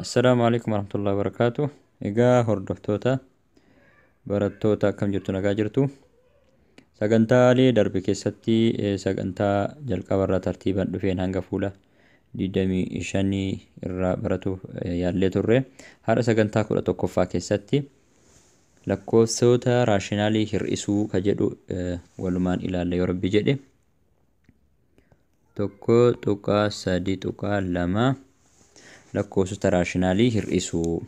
Assalaamu alaikum warahmatullahi wabarakaatuh. Egaa hordoftoota, barattoota, akkam jirtu? Nagaa jirtu? Sagantaalee darbe keessatti sagantaa jalqabarraa tartiibaan dhufeen hanga fuula 25 irraa baratuuf yaallee turre. Har'a sagantaa 11ffaa keessatti lakkoofsota raashinaalii hir'isuu ka jedhu walumaan ilaalla yoo Rabbi jedhe. 1.3.2 Lakkoofsota raashinaalii hir'isuu.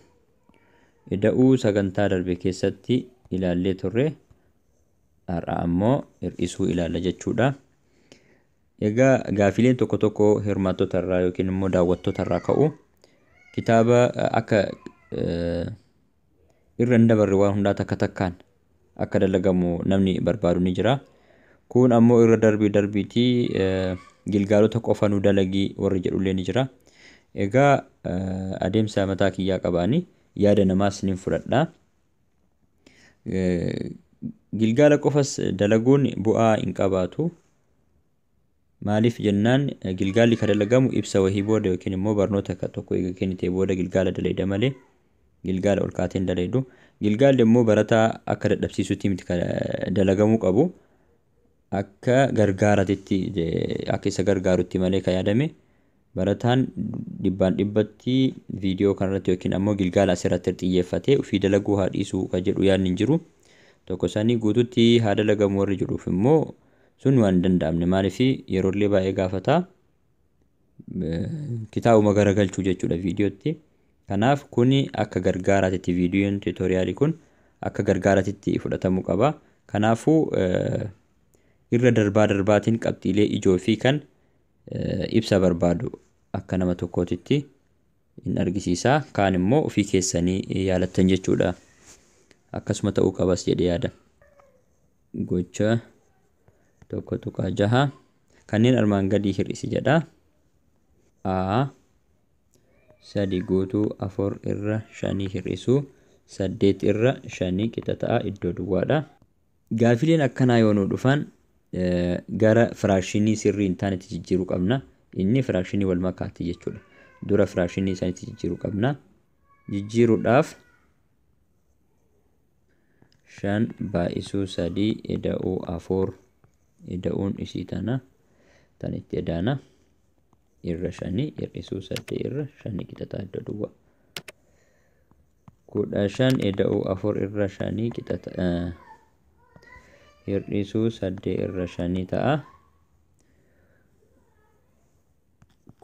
Ida'uu sagantaa darbe keessatti ilaallee turre, har'a ammoo hir'isuu ilaalla jechuudha. Egaa gaafileen tokko tokko hirmaattota irraa yookiin immoo daawwattoota irraa ka'u, kitaaba akka irra hin dabarre, waan hundaa takka takkaan akka dalagamu namni barbaadu ni jira. Kun ammoo irra darbii darbiitii gilgaalota qofa nu dalagii warri jedhullee ni jira. Egaa adeemsa mataa kiyyaa qabaani, yaada namaas nin fudhadha. Gilgaala qofas dalaguun bu'aa hin qabaatu. Maaliif jennaan, gilgaalli ka dalagamu ibsa wahii booda yookiin immoo barnoota tokko eega kennitee booda gilgaala dalayda malee gilgaala ol kaatee hin dalaydu. Gilgaalli immoo barataa akka dadhabsiisutti miti ka dalagamuu qabu. Akka gargaaratitti, akka isa gargaarutti malee ka yaadame, barataan dhibbaan dhibbatti viidiyoo kanarratti yookiin ammoo gilgaala asirratti xiyyeeffatee ofii dalaguu haa dhiisuu ka jedhu yaadni hin jiru. Tokko isaanii guututti haa dalagamu warri jedhuuf immoo sun waan hin danda'amne, maaliif yeroollee baay'ee gaafata, kitaabuma garagalchuu jechuudha viidiyootti. Kanaaf kuni akka gargaaraatitti, viidiyoon tuutoriyaalii kun akka gargaaraatitti fudhatamuu qaba. Kanaafuu irra darbaa darbaatiin qabxiilee ijoo fi kan ibsa barbaadu akka nama tokkootitti hin argisiisa. Kaan immoo ofii keessanii yaalattan jechuudha. Akkasuma ta'uu qabas jedhee yaada. Gocha 1.6 kanneen armaan gadii hir'isi jedha. A 3 guutuu 4 irra 5 hir'isuu 8 irra 5 qixa ta'a iddoo duwwaadha. Gaafileen akkanaa yoo nu dhufan gara firaakshinii sirrii hin taanetti jijjiiruu qabna. Inni firaakshinii wal makaatti jechuudha. Dura firaakshinii isaanitti jijjiiruu qabna. Jijjiiruudhaaf 5 baay'isuu 3 ida'uu 4, ida'uun isii tana tan itti edaana, irra 5 hir'isuu 8 irra 5 qixa ta'a iddoo duwwaa. 15 ida'uu 4 irra 5 qixa hir'isuu 8 irra 5 ta'a.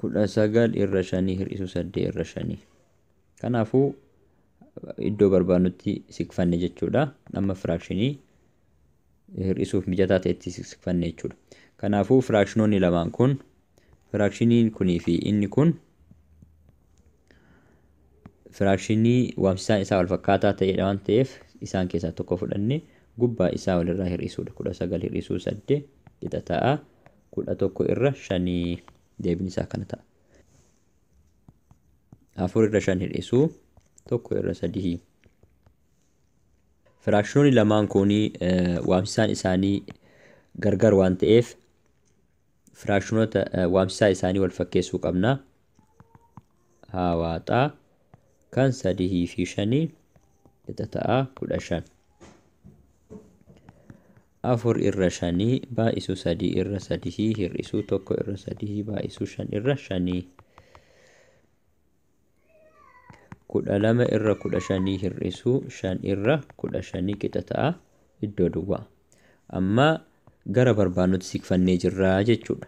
19 irra 5 hir'isuu 8 irra 5. Kanaafuu iddoo barbaadnutti siqfanne jechuudha. Amma firaakshinii hir'isuuf mijataa ta'etti siqfanne jechuudha. Kanaafuu firaakshinoonni lamaan kun, firaakshiniin kunii fi inni kun, firaakshinii waamsisaan isaa wal fakkaataa ta'edha waan ta'eef isaan keessaa tokko fudhanne gubbaa isaa walirraa hir'isuudha. 19 hir'isuu 8 qixa ta'a 11 irra 5, deebiin isaa kana ta'a. 4 irra 5 hir'isuu 1 irra 3. Firaakshinoonni lamaan kun waamsisaan isaanii gargar waan ta'eef firaakshinoota waamsisaa isaanii wal fakkeessuu qabna. Haawaaxaa kan 3 fi 5 qixa ta'a 15. 4 irra 5 baay'isuu 3 irra 3 hir'isuu 1 irra 3 baay'isuu 5 irra 5. 12 irra 15 hir'isuu 5 irra 15 qixa ta'a iddoo duwwaa. Amma gara barbaannutti siqfannee jirra jechuudha.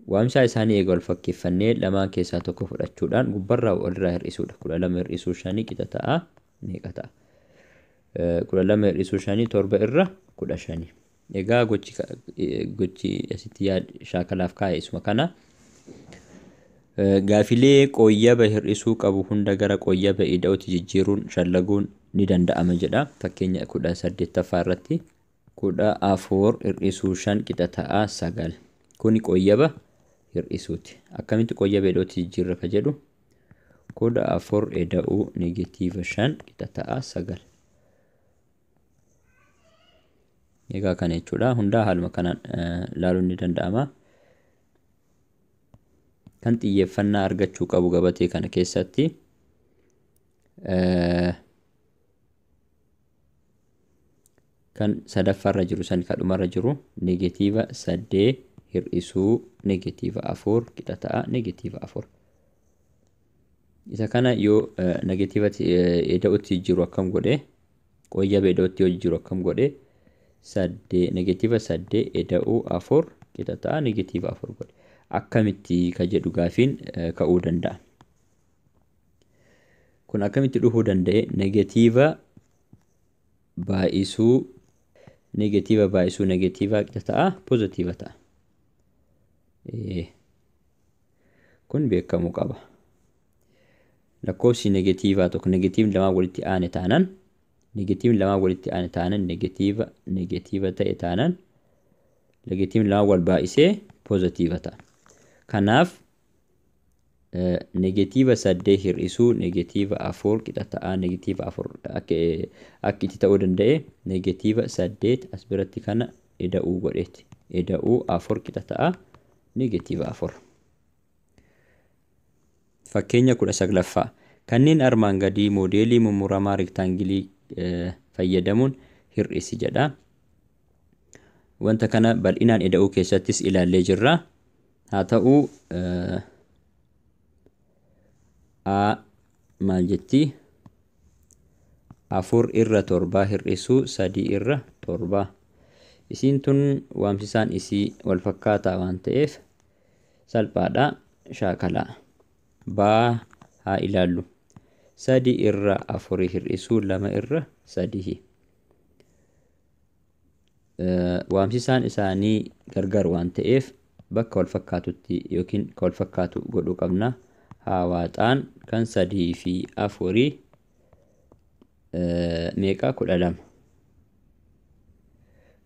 Waamsaa isaanii eega wal fakkeeffannee lamaan keessaa tokko fudhachuudhaan gubbarraa walirraa hir'isuudha. 12 hir'isuu 5 qixa ta'a meeqa ta'a? 12 hir'isuu 5 7 irra 15. Egaa gochi asitti shaakalaaf kaa'e isuma kana. Gaafilee qooyyaba hir'isuu qabu hunda gara qooyyaba ida'uutti jijjiiruun shallaguun ni danda'ama jedha. Fakkeenya 18ffaa irratti 14 hir'isuu 5 qixa ta'a 9. Kuni qooyyaba hir'isuuti. Akkamitti qooyyaba ida'uutti jijjiirra ka jedhu, 14 ida'uu negatiiva 5 qixa ta'a 9. Egaa kana jechuudha. Hundaa haaluma kanaan ilaaluun ni danda'ama. Kan xiyyeeffannaa argachuu qabu gabatee kana keessatti kan sadaffaarra jiru san kadhumarra jiru negatiiva 8 hir'isuu negatiiva 4 qixa ta'a negatiiva 4. Isa kana yoo negatiiva eda'utti jiru akkam godhe, qoyyaba eda'utti yoo jiru akkam godhe, negatiiva 8 eda'uu 4 qixa ta'a negatiiva 4 godhe. Akkamitti ka jedhu gaafiin ka'uu danda'a. Kun akkamitti dhufuu danda'e? Negatiiva baay'isuu negatiiva baay'isuu negatiiva qixa ta'a pozitiiva ta'a. Kun beekamuu qaba. Lakkoofsi negatiivaa tokko negatiivni lamaan walitti aane taanaan, negatiivni lamaan walitti aane taanaan, negatiiva negatiiva ta'e taanaan, negatiivni lamaan wal baay'isee pozitiiva ta'a. Kanaaf negatiiva 8 hir'isuu negatiiva 4 qixa ta'a negatiiva 4 akka itti ta'uu danda'e negatiiva 8 as biratti kana eda'uu godheeti. Eda'uu 4 qixa ta'a negatiiva 4. Fakkeenya 19ffaa. Kanneen armaan gadii moodeelii mummuramaa rektaangilii fayyadamuun hir'isi jedha. Wanta kana bal'inaan eda'uu keessattis ilaallee jirra. Haa ta'u A maal jetti? 4 irra 7 hir'isuu 3 irra 7. Isiin tun waamsisaan isii wal fakkaataa waan ta'eef salphaadha, shaakalaa. B haa ilaallu. 3 irra 4 hir'isuu 2 irra 3. Waamsisaan isaanii gargar waan ta'eef bakka wal fakkaatutti yookiin kan wal fakkaatu godhuu qabna. Haa waaxaan kan 3 fi 4 meeqa? 12.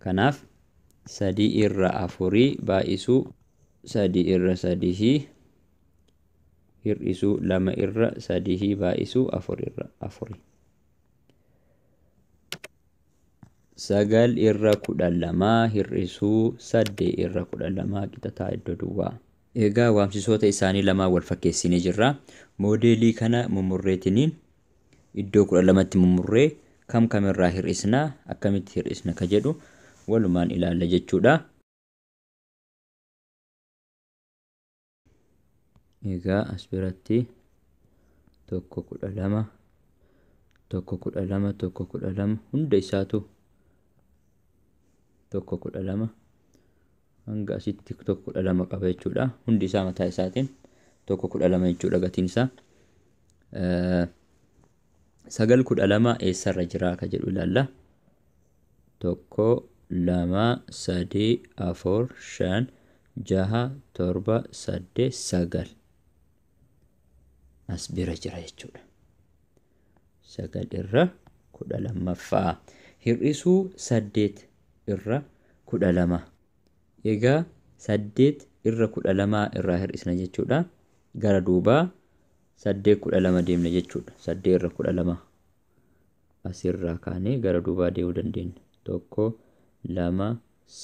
Kanaaf 3 irra 4 baay'isuu 3 irra 3 hir'isuu 2 irra 3 baay'isuu 4 irra 4. 9 irra 12 hir'isuu 8 irra 12 qixa ta'a iddoo duwwaa. Egaa waamsisoota isaanii lamaan wal fakkeessinee jirra. Moodeelii kana mummurreetiniin iddoo 12tti mummurree kam kamirraa hir'isna, akkamitti hir'isna ka jedhu walumaan ilaalla jechuudha. Egaa as biratti 1 12 1 12 1 12 hunda isaatu 1 12 hanga asitti 1 12 qaba jechuudha. Hundi isaa mataa isaatiin 1 12 jechuudha gatiin isaa. 9 12 eessarra jira ka jedhu ilaalla. 1 2 3 4 5 6 7 8 9 as bira jira jechuudha. 9 irra 12ffaa hir'isuu 8 irra 12. Egaa 8 irra 12 irraa hir'isna jechuudha. Gara duubaa 8 12 deemna jechuudha. 8 irra 12 asirraa kaanee gara duubaa deemuu dandeenya. 1 2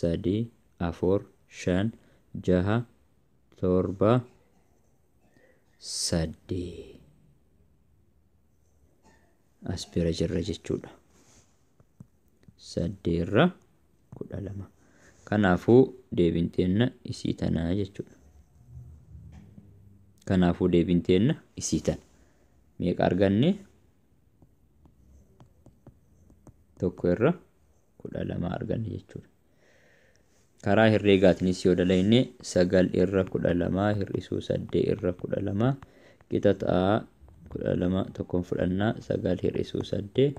3 4 5 6 7 8 as bira jirra jechuudha. 8 irra 12. Kanaafuu deebiin teenna isii tanaa jechuudha. Kanaafuu deebiin teenna isii tana. Meeqa arganne? 1 irra 12 arganne jechuudha. Karaa herreegaatiinis yoo dalagne 9 irra 12 hir'isuu 8 irra 12 qixa ta'a 12 tokkoon fudhannaa 9 hir'isuu 8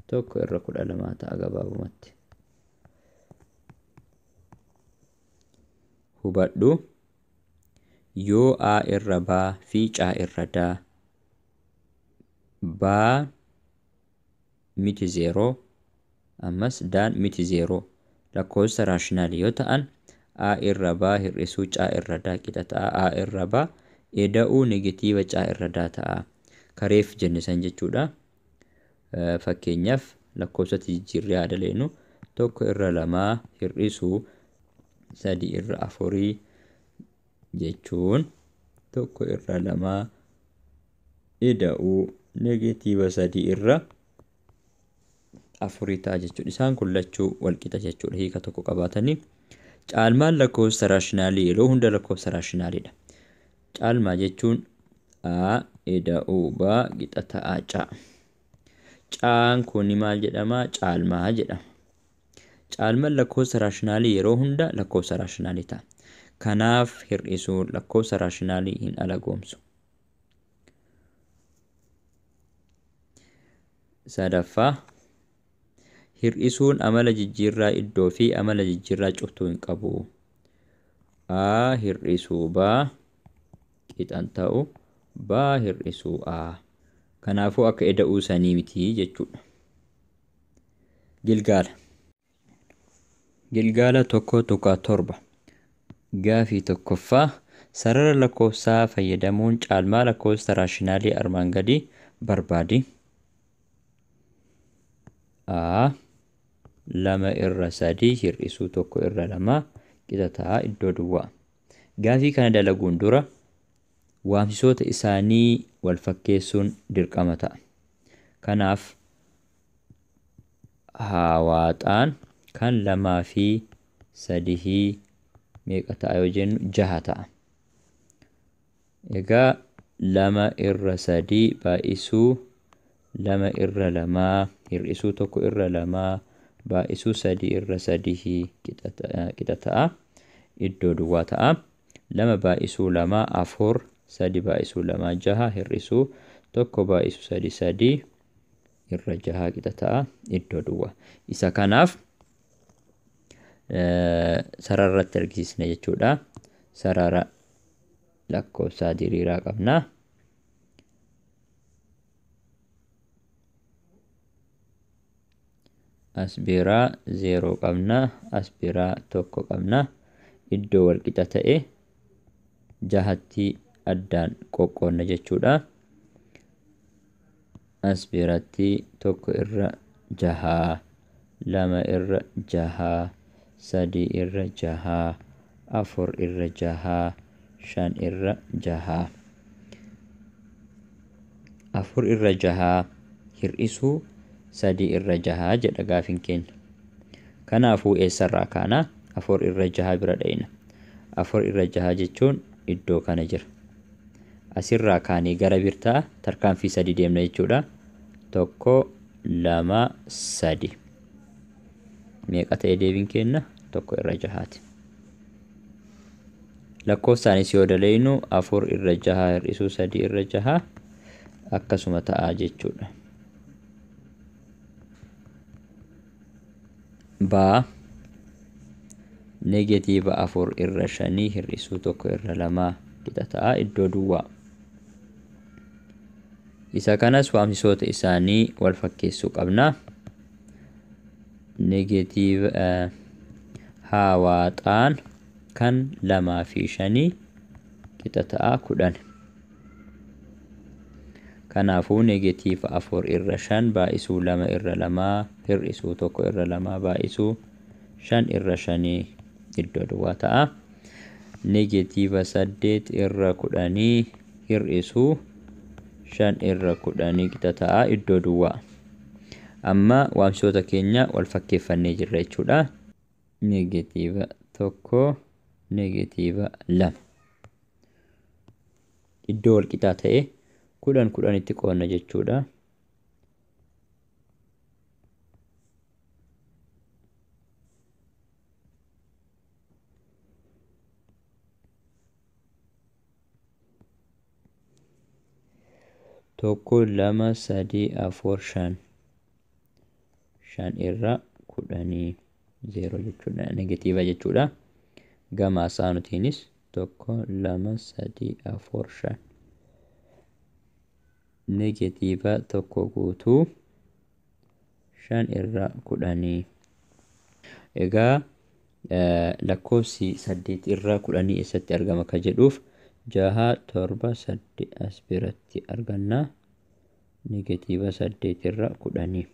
1 irra 12 ta'a gabaabumatti. Hubadhu yoo A irra B fi C irra D, B miti 0 ammas D'n miti 0 lakkoofsa raashinaalii yoo ta'an A irra B hir'isuu C irra D qixa ta'a A irra B eda'uu negatiiva C irra D ta'a. Kareef jenne san jechuudha. Fakkeenyaaf lakkoofsatti jijjiirree haa daleenu 1 irra 2 hir'isuu 3 irra 4 jechuun 1 irra 2 ida'uu negeetiiva 3 irra 4 ta'a jechuudha. Isaan kun lachuu walqixa jechuudha. Hiika tokko qabaatanii. Caalmaan lakkoofsa raashinaalii yeroo hunda lakkoofsa raashinaaliidha. Caalmaa jechuun A ida'uu B qixa ta'a C. Caan kun maal jedhama? Caalmaa jedhama. Caalmaan lakkoofsa raashinaalii yeroo hunda lakkoofsa raashinaalii ta'a. Kanaaf hir'isuun lakkoofsa raashinaalii hin alagoomsu. Sadaffaa, hir'isuun amala jijjiirraa iddoo fi amala jijjiirraa cuftuu hin qabu. A hir'isuu B qixan ta'u B hir'isuu A. Kanaafuu akka ida'uu sanii miti jechuudha. Gilgaala. Gilgaala 1.7. Gaafii tokkoffaa, sarara lakkoofsaa fayyadamuun caalmaa lakkoofsa raashinaalii armaan gadii barbaadi. A 2 irra 3 hir'isuu 1 irra 2 qixa ta'a iddoo duwwaa. Gaafii kana dalaguun dura waamsisoota isaanii wal fakkeessuun dirqama ta'a. Kanaaf haawaaxaan kan 2 fi 3 meeqa ta'a yoo jennu 6 ta'a. Egaa 2 irra 3 baay'isuu 2 irra 2 hir'isuu 1 irra 2 baay'isuu 3 irra 3 qixa ta'a. Iddoo duwwaa ta'a. 2 baay'isuu 2 4, 3 baay'isuu 2 6 hir'isuu 1 baay'isuu 3 3 irra 6 qixa ta'a. Iddoo duwwaa. Isa kanaaf sarara irratti argisiisna jechuudha. Sarara lakkoofsaa diriiraa qabna. As biraa 0 qabna. As biraa 1 qabna. Iddoo wal qixa ta'e 6tti addaan qoqqoodna jechuudha. As biratti 1 irra 6, 2 irra 6, 3 irra 6, 4 irra 6, 5 irra 6. 4 irra 6 hir'isuu 3 irra 6 jedha gaafiin keenya. Kanaafuu eessarraa kaana? 4 irra 6 bira dhayina. 4 irra 6 jechuun iddoo kana jira. Asirraa kaanee gara birtaa tarkaanfii 3 deemna jechuudha. 1 2 3. Meeqa ta'e deebiin keenya? 1 irra 6ti. Lakkoofsaanis yoo daleynu 4 irra 6 hir'isuu 3 irra 6 akkasuma ta'a jechuudha. Baa neegetiiva 4 irra 5 hir'isuu 1 irra 2 qixa ta'a iddoo duwwaa. Isa kanas waamsisoota isaanii wal fakkeessuu qabna. Neegetiiva haawaaxaan kan 2 fi 5 qixa ta'a 10. Kanaafuu neegetiiva 4 irra 5 baay'isuu 2 irra 2 hir'isuu 1 irra 2 baay'isuu 5 irra 5 iddoo duwwaa ta'a. Neegetiiva 8 irra 10 hir'isuu 5 irra 10 qixa ta'a iddoo duwwaa. Amma waamsisoota keenya wal fakkeeffannee jirra jechuudha. Neegetiiva 1 neegetiiva 2. Iddoo wal qixaa ta'e 10 10tti qoonna jechuudha. 1 2 3 4 5. 5 irra 10 0 jechuudha. Neegetiiva jechuudha. Gama saanutiinis 1 2 3 4 5. Neegetiiva 1 guutuu 5 irra 10. Egaa lakkoofsi 8 irra 10 eessatti argama ka jedhuuf 6 7 8 as biratti arganna. Neegetiiva 8 irra 10.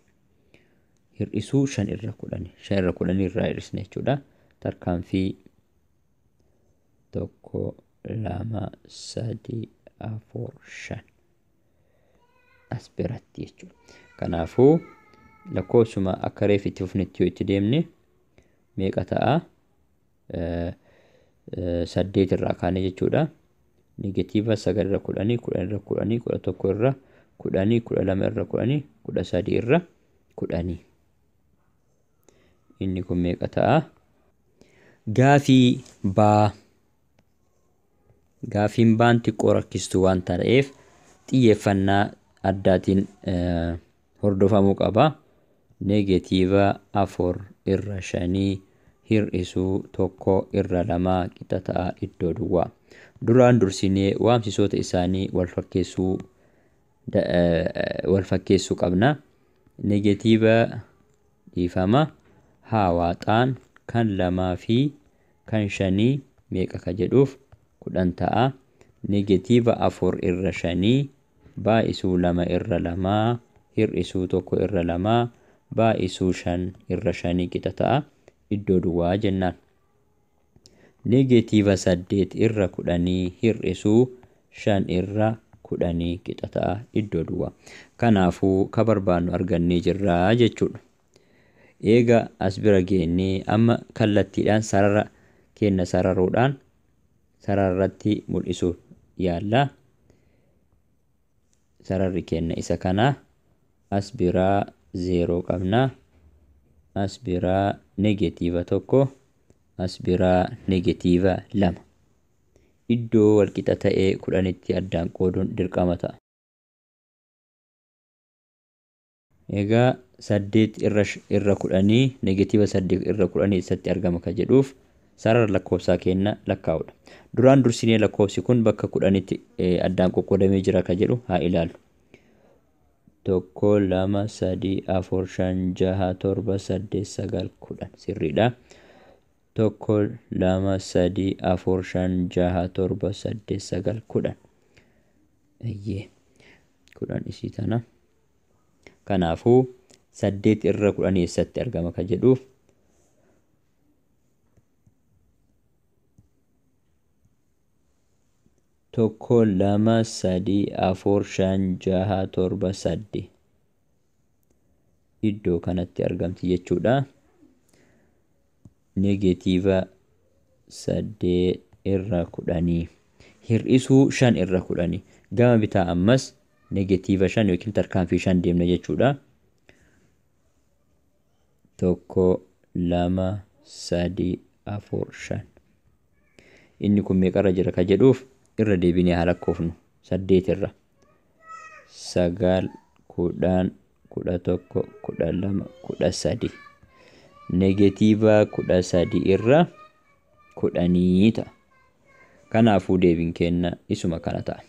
Hir'isuu 5 irra 10. 5 irra 10 irraa hir'isna jechuudha. Tarkaanfii 1 2, 3, 4, 5 as biratti jechuudha. Kanaafuu lakkoofsuma akka reef itti fufnetti yoo itti deemne meeqa ta'a? 8 irraa kaane jechuudha. Negatiiva 9 irra 10, 10 irra 10, 11 irra 10, 12 irra 10, 13 irra 10. Inni kun meeqa ta'a? Gaafii baa. Gaafiin baan xiqqoo rakkistuu waan ta'eef xiyyeeffannaa addaatiin hordofamuu qaba. Negatiiva 4 irra 5 hir'isuu 1 irra 2 qixa ta'a iddoo duwwaa. Duraan dursinee waamsisoota isaanii wal fakkeessuu qabna. Negatiiva dhiifama haawaaxaan kan 2 fi kan 5 meeqa ka jedhuuf 10 ta'a. Negatiiva 4 irra 5 baay'isuu 2 irra 2 hir'isuu 1 irra 2 baay'isuu 5 irra 5 qixa ta'a iddoo duwwaa jennaan. Negatiiva 8 irra 10 hir'isuu 5 irra 10 qixa ta'a iddoo duwwaa. Kanaafuu ka barbaannu argannee jirraa jechuudha. Eega as bira geennee amma kallattiidhaan sarara kenna sararuudhaan sararratti mul'isuuf yaalla. Sararri kenna isa kana as biraa 0 qabna. As biraa negatiiva 1, as biraa negatiiva 2. Iddoo walqixa ta'ee 10tti addaan qooduun dirqama ta'a. Egaa 8 irra 10 negatiiva 8 irra 10 eessatti argama ka jedhuuf sarara lakkoofsaa kenna lakkaa'udha. Duraan dursinee lakkoofsi kun bakka 10tti addaan qoqqoodamee jira ka jedhu haa ilaallu. 1, 2, 3, 4, 5, 6, 7, 8, 9, 10 sirriidha. 1, 2, 3, 4, 5, 6, 7, 8, 9, 10. Eeyyee 10 isii tana. Kanaafuu 8 irra 10 eessatti argama ka jedhuuf 1, 2, 3, 4, 5, 6, 7, 8 iddoo kanatti argamti jechuudha. Negatiiva 8 irra 10 hir'isuu 5 irra 10 gama bitaa ammas negatiiva 5 yookiin tarkaanfii 5 deemna jechuudha. 1, 2, 3, 4, 5 inni kun meeqarra jira ka jedhuuf irra deebinee haa lakkoofnu. 8 irra 9, 10, 11, 12, 13 negatiiva 13 irra 10 ta'a. Kanaafuu deebiin kenna isuma kana ta'a.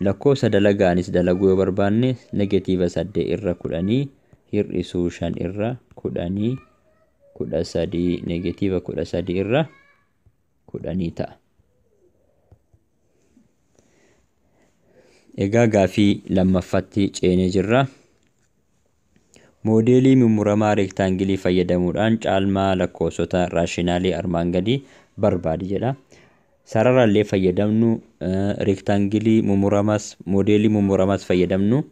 Lakkoofsa dalagaanis dalaguu yoo barbaanne negatiiva 8 irra 10 hir'isuu 5 irra 10 13 negatiiva 13 irra 10 ta'a. Egaa gaafii lammaffaatti ceenee jirra. Moodeelii mummuramaa reektaangilii fayyadamuudhaan caalmaa lakkoofsota raashinaalii armaan gadii barbaadi jedha. Sararallee fayyadamnu reektaangilii mummuramaas moodeelii mummuramaas fayyadamnu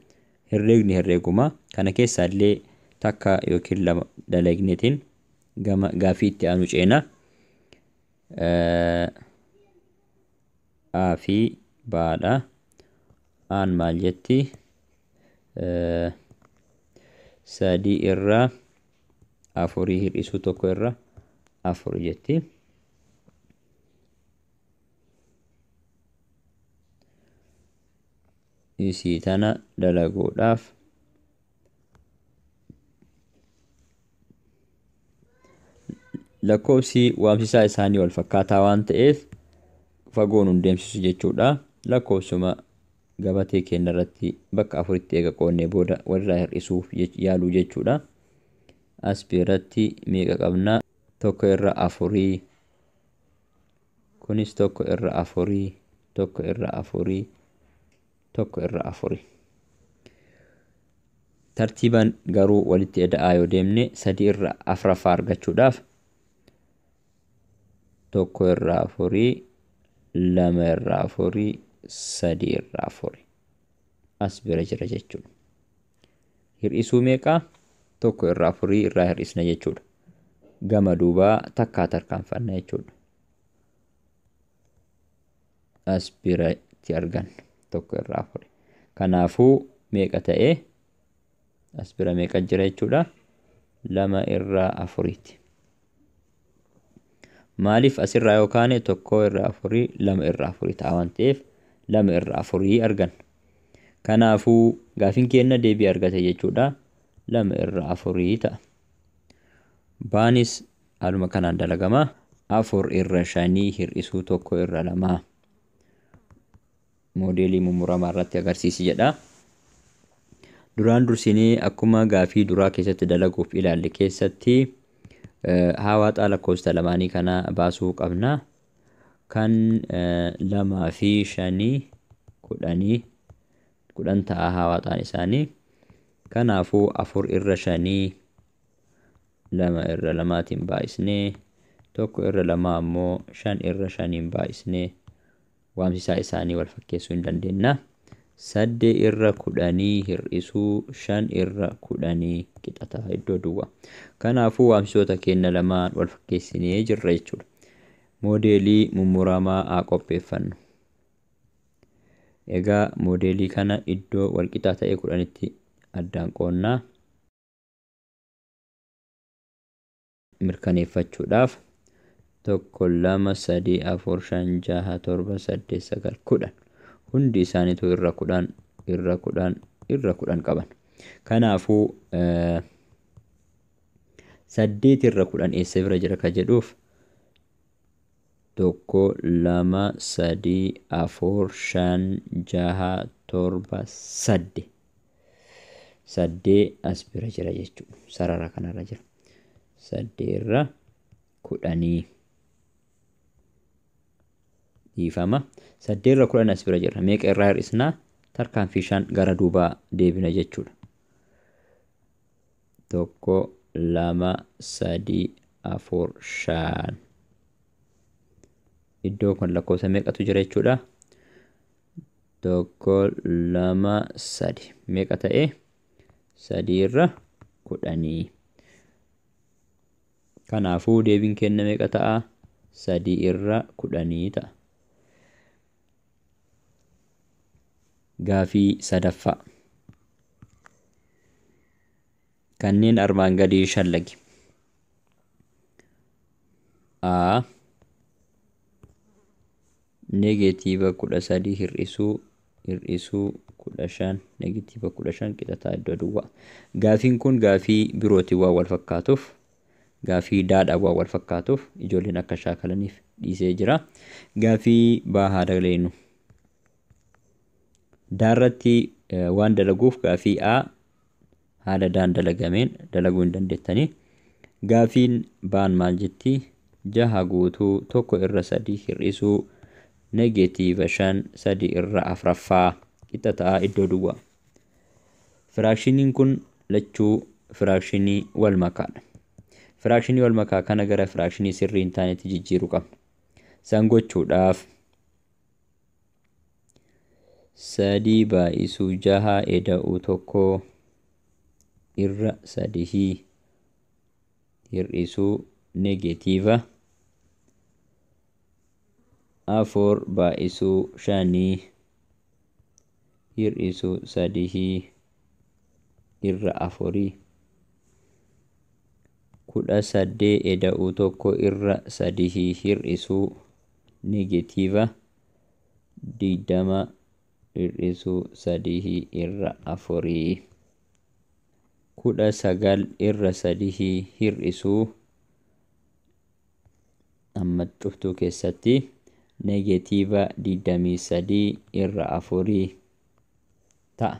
herreegni herreeguma. Kana keessaallee takka yookiin lama dalagneetiin gama gaafii itti aanu ceena. A fi B'dha. Aan maal jetti? 3 irra 4 hir'isuu 1 irra 4 jetti. Isii tana dalaguudhaaf lakkoofsi waamsisaa isaanii wal fakkaataa waan ta'eef fagoon hin deemsisu jechuudha. Lakkoofsuma gabatee keenya irratti bakka 4tti eega qoonnee booda walirraa hir'isuuf yaaluu jechuudha. As biratti meeqa qabna? 1 irra 4, kunis 1 irra 4, 1 irra 4, 1 irra 4. Tartiibaan garuu walitti eda'aa yoo deemne 3 irra 4 argachuudhaaf 1 irra 4, 2/4, 3/4 as bira jira jechuudha. Hir'isuu meeqaa? 1/4 irraa hir'isna jechuudha. Gama duubaa takkaa tarkaanfanna jechuudha. As biratti arganna 1/4. Kanaafuu meeqa ta'ee? As bira meeqa jira jechuudha? 2/4ti. Maaliif asirraa yoo kaane 1/4, 2/4 ta'a waan ta'eef 2/4 arganna. Kanaafuu gaafiin keenya deebii argate jechuudha. 2/4 ta'a. Baanis haaluma kanaan dalagama. 4/5 hir'isuu 1/2 moodeelii mummuramaa irratti agarsiisi jedha. Duraan dursinee akkuma gaafii duraa keessatti dalaguuf ilaalle keessatti hawaaxaa lakkoofsa lamaanii kana baasuu qabna. Kan 2 fi 5 10 10 ta'a hawaaxaan isaanii. Kanaafuu 4/5 2/2 baay'isnee 1/2 ammoo 5/5 baay'isnee waamsisaa isaanii wal fakkeessuu hin dandeenya. 8/10 hir'isuu 5/10 qixa ta'a iddoo duwwaa. Kanaafuu waamsisoota keenya lamaan wal fakkeessinee jirra jechuudha. Moodeelii mummuramaa haa qopheeffannu. Egaa moodeelii kana iddoo wal qixaa ta'e 10tti addaan qoonnaa. Mirkaneeffachuudhaaf 1 2 3 4 5 6 7 8 9 10 hundi isaaniitu irra 10 irra 10 irra 10 qaban. Kanaafuu 8/10 eessa bira jira ka jedhuuf 1 2 3 4 5 6 7 8 8 as bira jira jechuudha. Sarara kanarra jira. 8/10 dhiifama. 8/10 as bira jira. Meeqa irraa hir'isnaa? Tarkaanfii 5 gara duubaa deebina jechuudha. 1 2 3 4 5 iddoo kun lakkoofsa meeqatu jira jechuudha? 1 2 3 meeqa ta'e? 3/10. Kanaafuu deebiin keenya meeqa ta'a? 3/10 ta'a. Gaafii sadaffaa. Kanneen armaan gadii shallagi. A -13 hir'isuu 15 -15 qixa ta'a iddoo duwwaa. Gaafiin kun gaafii birootiin waan wal fakkaatuuf, gaafii daadhaan waan wal fakkaatuuf ijoolleen akka shaakalaniif dhiisee jira. Gaafii baa haa daleenu. Daarratti waan dalaguuf gaafii A haala daan dalagameen dalaguu hin dandeettanii. Gaafiin baan maal jetti? 6 guutuu 1/3 hir'isuu -5 3/4 qixa ta'a iddoo duwwaa. Firaakshiniin kun lachuu firaakshinii wal makaadha. Firaakshinii wal makaa kana gara firaakshinii sirrii hin taanetti jijjiiruu qabna. San gochuudhaaf 3 baay'isuu 6 eda'uu 1 irra 3 hir'isuu -4 baay'isuu 5 hir'isuu 3 irra 4 18 eda'uu 1 irra 3 hir'isuu -20 hir'isuu 3 irra 4 19 irra 3 hir'isuu amma cuftuu keessatti -23 irra 4 ta'a.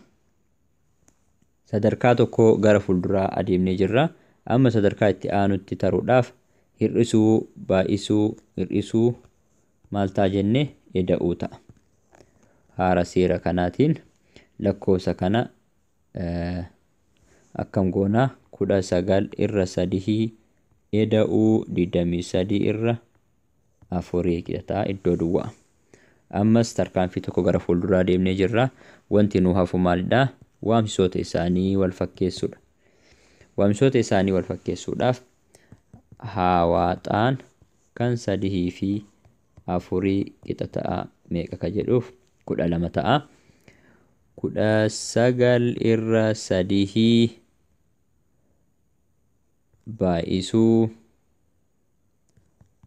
Sadarkaa tokko gara fuulduraa adeemnee jirra. Amma sadarkaa itti aanutti taruudhaaf hir'isuu baay'isuu hir'isuu maal ta'a jenne eda'uu ta'a. Haara seera kanaatiin lakkoofsa kana akkam goonaa? 19 irra 3 eda'uu 23 irra 4 qixa ta'a iddoo duwwaa. Ammas tarkaanfii tokko gara fuulduraa deemnee jirra. Wanti nu hafu maalidha? Waamsisoota isaanii wal fakkeessuudha. Waamsisoota isaanii wal fakkeessuudhaaf haawaaxaan kan 3 fi 4 qixa ta'a meeqa ka jedhuuf 12 ta'a. 19 irra 3 baay'isuu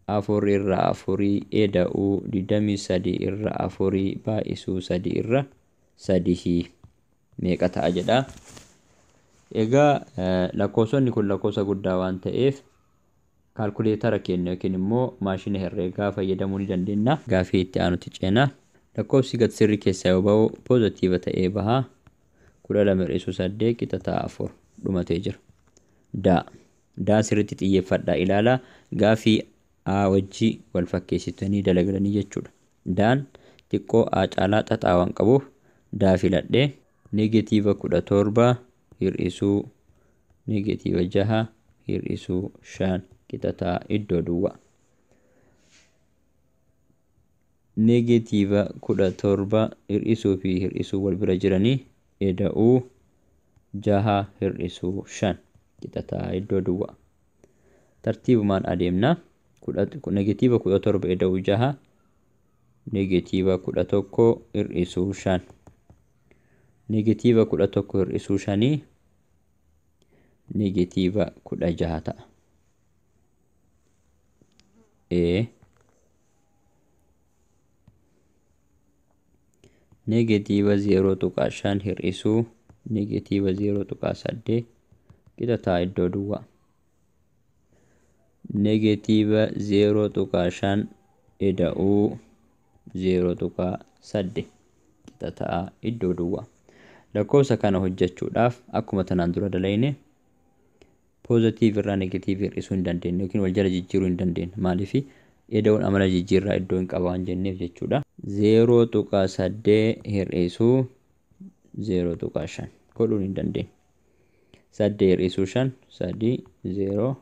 4 irra 4 eda'uu 23 irra 4 baay'isuu 3 irra 3 meeqa ta'a jedha. Egaa lakkoofsonni kun lakkoofsa guddaa waan ta'eef kaalkuleetara keenya yookiin immoo maashina herreegaa fayyadamuu ni dandeenya. Gaafii itti aanutti ceena. Lakkoofsi gad sirrii keessaa yoo ba'u poozitiiva ta'ee baha. 12 hir'isuu 8 qixa ta'a 4 dhumatee jira. Daa. Daa sirriitti xiyyeeffadhaa ilaala. Gaafii A wajji wal fakkeessitanii dalagalanii jechuudha. Daan xiqqoo A caalaa xaxaa waan qabuuf daa filadhee neegetiiva 17 hir'isuu neegetiiva 6 hir'isuu 5 qixa ta'a iddoo duwwaa. Neegetiiva 17 hir'isuu fi hir'isuu wal bira jiranii eda'uu 6 hir'isuu 5 qixa ta'a iddoo duwwaa. Tartiibumaan adeemna. Neegetiiva 17 eda'uu 6 neegetiiva 11 hir'isuu 5. Neegetiiva 11 hir'isuu 5 neegetiiva 16 ta'a. E neegetiiva 0.5 hir'isuu neegetiiva 0.8 qixa ta'a iddoo duwwaa. Neegetiiva 0.5 eda'uu 0.8 qixa ta'a iddoo duwwaa. Lakkoofsa kana hojjechuudhaaf akkuma tanaan dura dalayne poozitiiv irraa neegetiiv hir'isuu hin dandeenye yookiin wal jala jijjiiruu hin dandeenye. Maaliif eda'uun amala jijjiirraa iddoo hin qaba waan jenneef jechuudha. 0.8 hir'isuu 0.5 godhuun hin dandeenye. 8 hir'isuu 5 3 0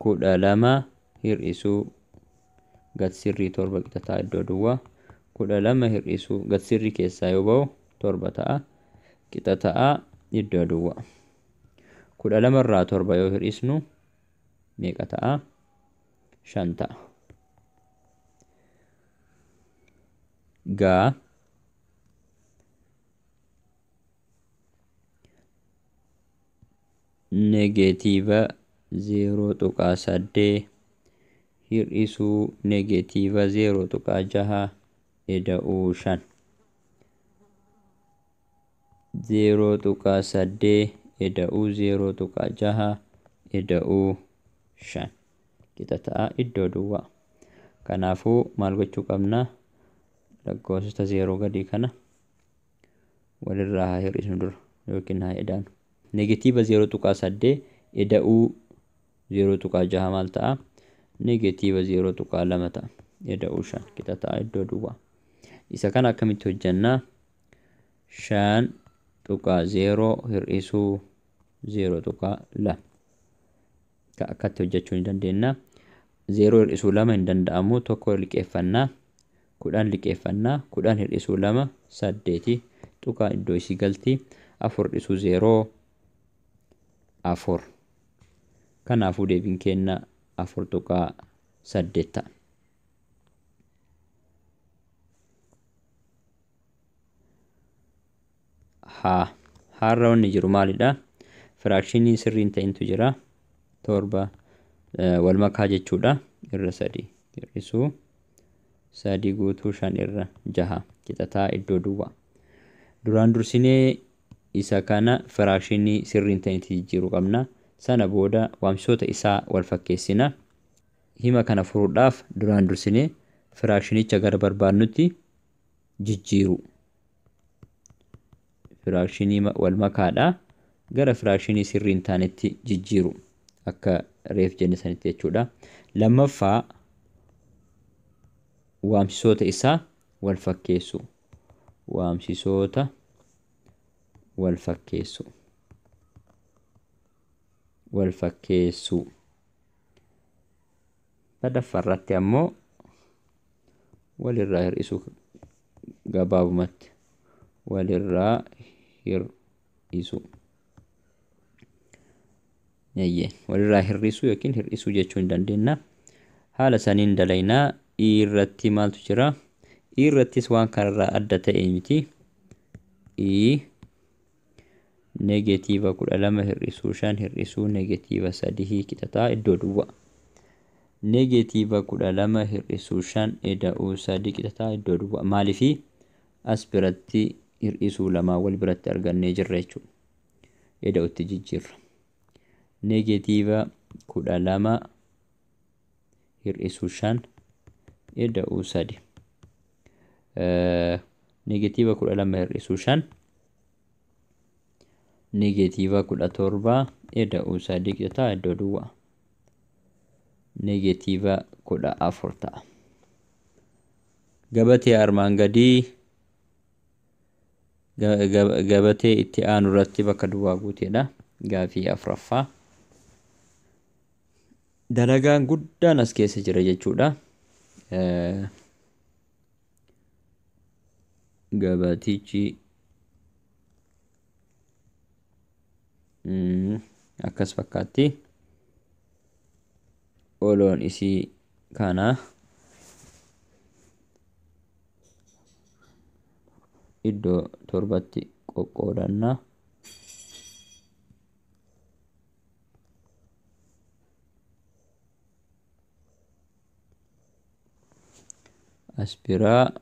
12 hir'isuu gad sirrii 7 qixa ta'a iddoo duwwaa. 12 hir'isuu gad sirrii keessaa yoo ba'u 7 ta'a qixa ta'a iddoo duwwaa. 12 irraa 7 yoo hir'isnu meeqa ta'a? 5 ta'a. Gaa neegetiiva 0.8 hir'isuu neegetiiva 0.6 eda'uu 5. 0.8 eda'uu 0.6 eda'uu 5 qixa ta'a iddoo duwwaa. Kanaafuu maal gochuu qabna? Lakkoofsota 0 gadii kana walirraa haa hir'isnu dura yookiin haa edaanu. Neegetiiva 0.8 eda'uu 0.6 maal ta'a? Neegetiiva 0.2 ta'a. Eda'uu 5 qixa ta'a iddoo duwwaa. Isa kana akkamitti hojjannaa? 5.0 hir'isuu 0.2 akkatti hojjechuu ni dandeenya. 0 hir'isuu 2 hin danda'amu. 1 liqeeffannaa 10 liqeeffannaa 10 hir'isuu 2 8 tuqaa iddoo isii galti. 4 hir'isuu 0 4. Kanaafuu deebiin keenya 4.8 ta'a. Haa har'a wanni jiru maalidha? Firaakshinii sirrii hin ta'intu jira. 7 wal makaa jechuudha. Irra 3 hir'isuu 3 guutuu 5 irra 6 qixa ta'a iddoo duwwaa. Duraan dursinee isa kana firaakshinii sirrii hin ta'initti jijjiiruu qabna. Sana booda waamsisoota isaa wal fakkeessina. Hima kana furuudhaaf duraan dursinee firaakshinicha gara barbaadnutti jijjiiru. Firaakshinii wal makaadha gara firaakshinii sirrii hin taanetti jijjiiru akka reef jenne sanitti jechuudha. Lammaffaa waamsisoota isaa wal fakkeessu. Waamsisoota wal fakkeessu. Wal fakkeessu. Sadaffaa irratti ammoo walirraa hir'isuu gabaabumatti walirraa hir'isuu. Walirraa hir'isuu yookiin hir'isuu jechuu hin dandeenya. Haala saniin dalaynaa. I irratti maaltu jira? I irrattis waan kanarraa adda ta'e miti. I neegetiiva 12 hir'isuu 5 hir'isuu neegetiiva 3 qixataa iddoo duwwaa. Neegetiiva 12 hir'isuu 5 eda'uu 3 qixataa iddoo duwwaa. Maaliifii as biratti hir'isuu lamaa wal biratti argannee jirra jechuudha. Eda'utti jijjiirra. Neegetiiva 12 hir'isuu 5 eda'uu 3. Neegetiiva 12 hir'isuu 5 neegetiiva 17 eda'uu 3 qixataa iddoo duwwaa. Neegetiiva 14 ta'a. Gabatee armaan gadii gabatee itti aanu irratti bakka duwwaa guuteedha. Gaafii afuraffaa. Dalagaan guddaan as keessa jira jechuudha. Gabatichi akkas fakkaatti. Oloon isii kana iddoo torbatti qoqqoodanna. As biraa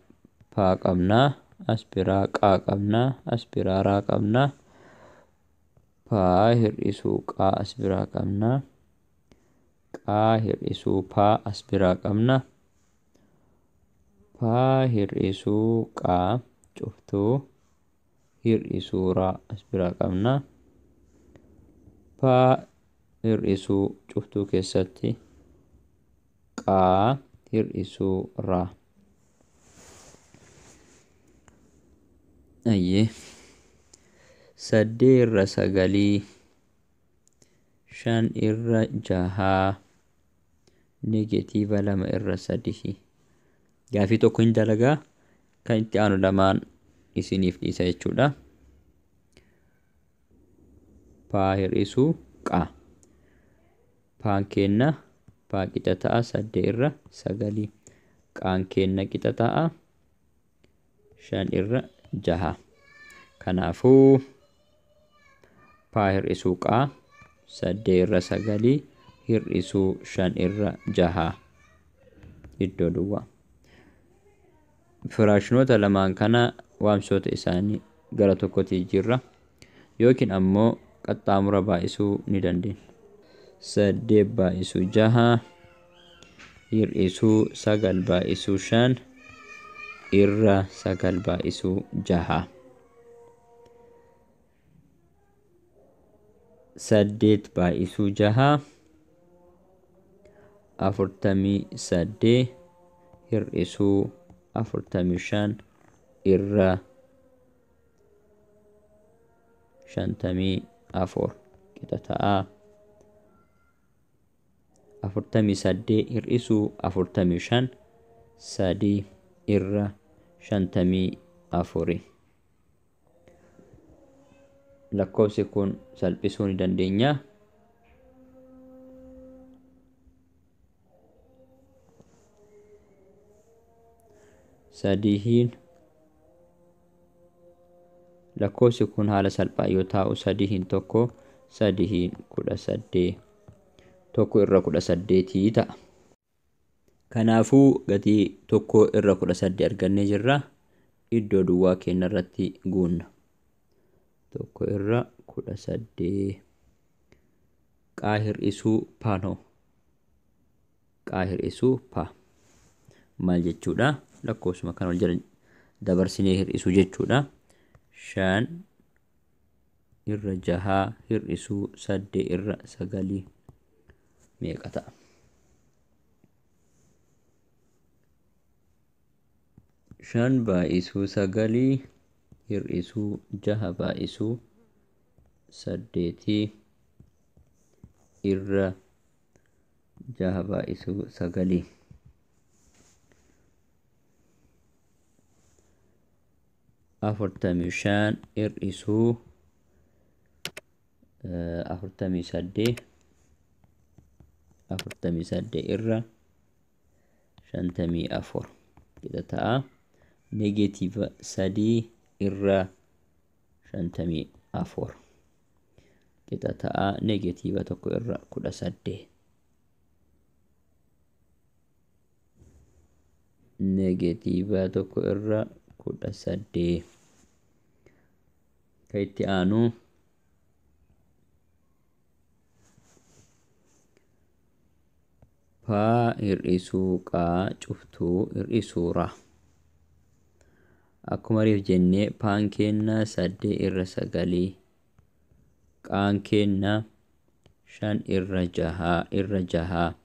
paa qabnaa, as biraa qaa qabnaa, as biraa raa qabnaa, paa hir'isuu qaa as biraa qabnaa, qaa hir'isuu paa as biraa qabna, paa hir'isuu qaa cuftuu hir'isuu raa as biraa qabna, paa hir'isuu cuftuu keessatti qaa hir'isuu raa. Ayyee 8 irra 9 5 irra 6 neegetiiva 2 irra 3. Gaafii tokko hin dalagaa kan itti aanu lamaan isiniif dhiisa jechuudha. Paa hir'isuu qaa. Paan kenna paa qixa ta'a 8 irra 9. Qaan kenna qixa ta'a 5 irra 6. Kanaafuu paa hir'isuu qaa 8 irra 9 hir'isuu 5 irra 6 iddoo duwwaa. Firaashinoota lamaan kana waamsoota isaanii gara tokkotti jijjiirra yookiin ammoo qaxxaamura baay'isuu ni dandeenya. 8 baay'isuu 6 hir'isuu 9 baay'isuu 5 irra 9 baay'isuu 6. 8 baay'isuu 6 48 hir'isuu 45 irra 54 qixa ta'a. 48 hir'isuu 45 3 irra 54. Lakkoofsi kun salphisuu ni dandeenya. Sadiin lakkoofsi kun haala salphaa yoo taa'u 3 1 3 18 1 irra 18 ta'a. Kanaafuu gatii 1 irra 18 argannee jirra. Iddoo duwwaa keenya irratti guunna. 1 irra 18 qaa hir'isuu paanoo. Qaa hir'isuu paa maal jechuudha? Lakkoofsuma kan wal jala dabarsinee hir'isuu jechuudha. 5 irra 6 hir'isuu 8 irra 9 meeqa ta'a? 5 baay'isuu 9 hir'isuu 6 baay'isuu 8 irra Jaha baay'isuu sagalii. 45 hir'isuu 48, 48 irra 54 qixa ta'a. Negeetiiva 3 irra 54 qixa ta'a. Negeetiiva 1 irra 18. Negeetiiva 1 irra 18. Ka itti aanu paa hir'isuu qaa cuftuu hir'isuu ra. Akkuma reef jennee paan keenna 8 irra 9, qaan keenna 5 irra 6 irra 6,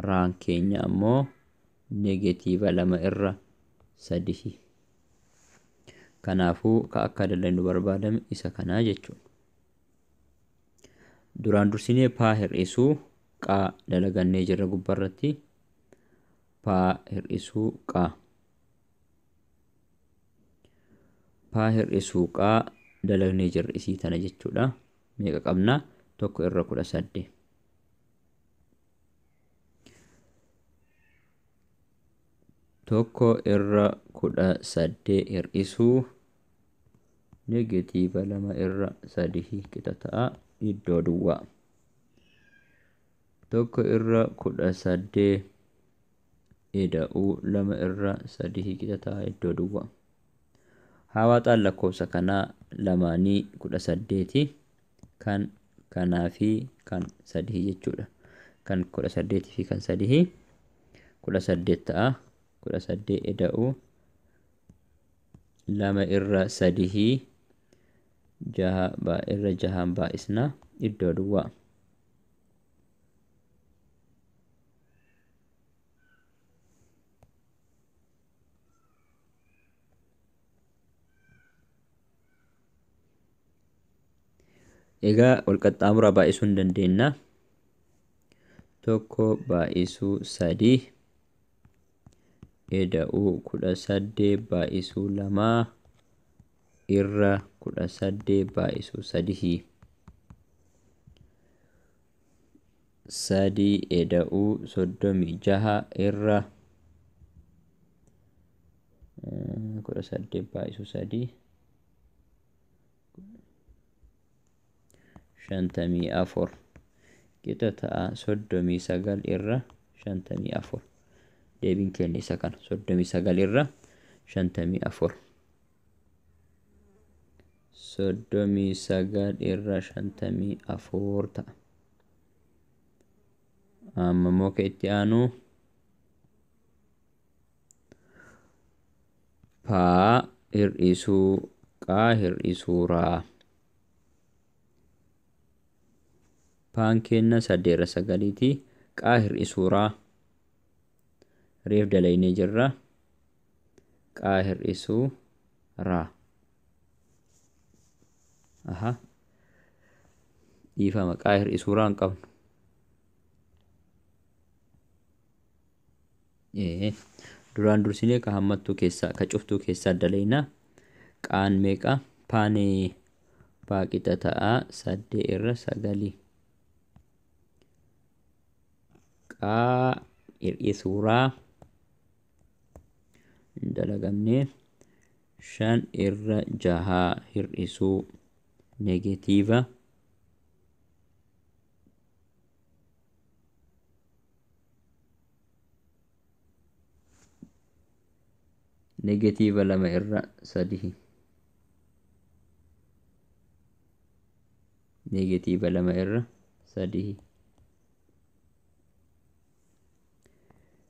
raan keenya ammoo negeetiiva 2 irra 3. Kanaafuu ka akka dalagnu barbaadame isa kanaa jechuudha. Duraan dursinee paa hir'isuu qaa dalagannee jirra gubbaarratti. Paa hir'isuu qaa. Paa hir'isuu qaa dalagnee jirra isii tana jechuudha. Meeqa qabna? 1 irra 18. 1 irra 18 hir'isuu negeetiiva 2 irra 3 qixa ta'a iddoo duwwaa. 1 irra 18 eda'uu 2 irra 3 qixa ta'a iddoo duwwaa. Hawaaxaan lakkoofsa kanaa lamaanii 18 kan kanaa fi kan 3 jechuudha. Kan 18 fi kan 3 18 ta'a. 18 eda'uu 2 irra 3 6 irra 6 baay'isna iddoo duwwaa. Egaa wal qaxxaamuraa baay'isuu hin dandeenya. 1 baay'isuu 3 eda'uu 18 baay'isuu 2 irra 18 baay'isuu 3. 3 eda'uu 36 irra 18 baay'isuu 3 54 qixa ta'a 39 irra 54. Deebiin keenya isa kana 39 irra 54. 39 irra 54 ta'a. Amma immoo ka itti aanu paa hir'isuu qaa hir'isuu raa. Paan keenya 8 irra 9ti. Qaa hir'isuu raa. Reef dalagnee jirra. Qaa hir'isuu raa. Aha. Dhiifama, qaa hir'isuu raa hin qabnu. Duraan dursinee ka hammattuu keessaa ka cuftuu keessaa dalagnaa. Qaan meeqa? Paanee paa qixa ta'a 8 irra 9. Qaa hir'isuu raa hin dalagamne 5 irra 6 hir'isuu negeetiiva 2 irra 3. Negeetiiva 2 irra 3.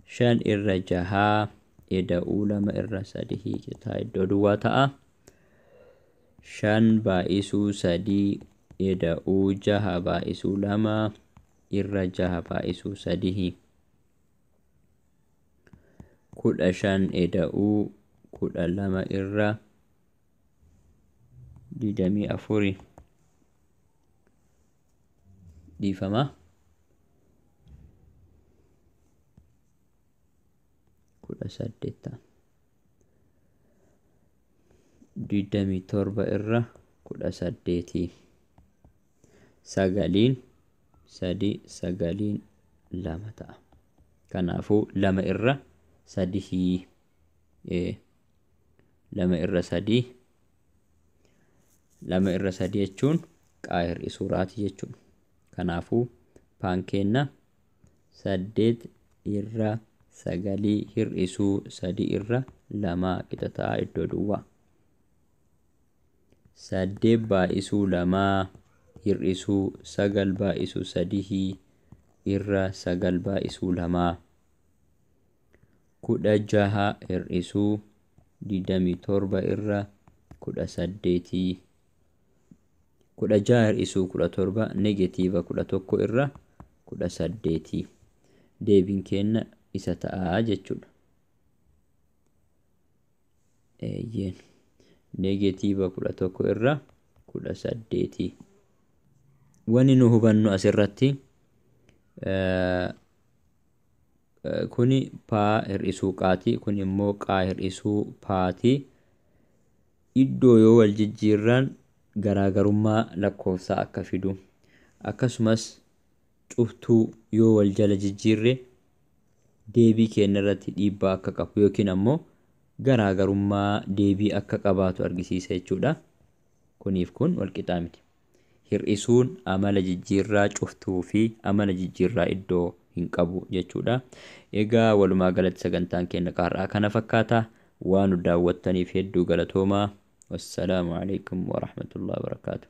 5 irra 6 eda'uu 2 irra 3 qixa iddoo duwwaa ta'a. 5 baay'isuu 3 eda'uu 6 baay'isuu 2 irra 6 baay'isuu 3. 15 eda'uu 12 irra 24. Dhiifama. 18 ta'a. 27 irra 18, sagaliin sadi, sagaliin lama ta'a. Kanaafuu 2 irra 3, 2 irra 3, 2 irra 3 jechuun qaa hir'isuu raati jechuudha. Kanaafuu paan keenna 8 irra 9 hir'isuu 3 irra 2 qixa ta'a iddoo duwwaa. 8 baay'isuu 2 hir'isuu 9 baay'isuu 3 irra 9 baay'isuu 2, 16 hir'isuu 27 irra 18, 16 hir'isuu 17 negatiiva 11 irra 18. Deebiin keenna isa ta'a jechuudha. Eeyyeen negatiiva 11 irra 18. Wanni nu hubannu asirratti kuni paa hir'isuu qaati, kun immoo qaa hir'isuu paati. Iddoo yoo wal jijjiirran garaagarummaa lakkoofsaa akka fidu, akkasumas cuftuu yoo wal jala jijjiirre deebii keenya irratti dhiibbaa akka qabu yookiin ammoo garaagarummaa deebii akka qabaatu argisiisa jechuudha. Kuniif kun wal qixaa miti. Hir'isuun amala jijjiirraa cuftuu fi amala jijjiirraa iddoo hin qabu jechuudha. Egaa walumaa galatti sagantaan keenya har'aa kana fakkaata. Waan nu daawwattaniif hedduu galatoomaa. Wassalaamu alaikum warahmatullahi wabarakaatuh.